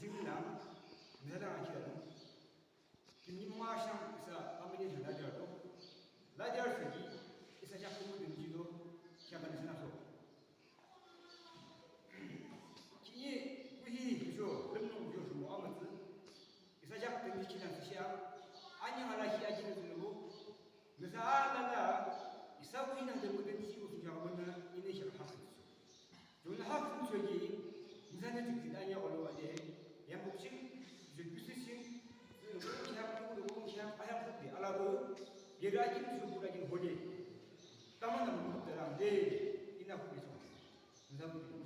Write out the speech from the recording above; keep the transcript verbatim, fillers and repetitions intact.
Ching lang, nüsa dang aki dang. Kim ni mama shang isa amene shang lajar to. Lajar sagi, isa shak kumu ding ji to, shak kan sana so. Kini kuhi so, lemnung yo sumo amatsi. Isa shak ding ji lang sisha. Anyang ala hi aji na zulu. Nüsa alala, isa kuhi nang ding ding ji ko sisha mana, ini shak hak so. Jona ha khümchoki, nüsanü jikjit anya olo ade, yambuk ching, jikbisi ching, jikbisi ching, jikbisi ching, ayang khüp de, alabo, yera jing, jikbura jing hode. Tamana mukut terang de, ina khüp de chong. Nüsa khüp de.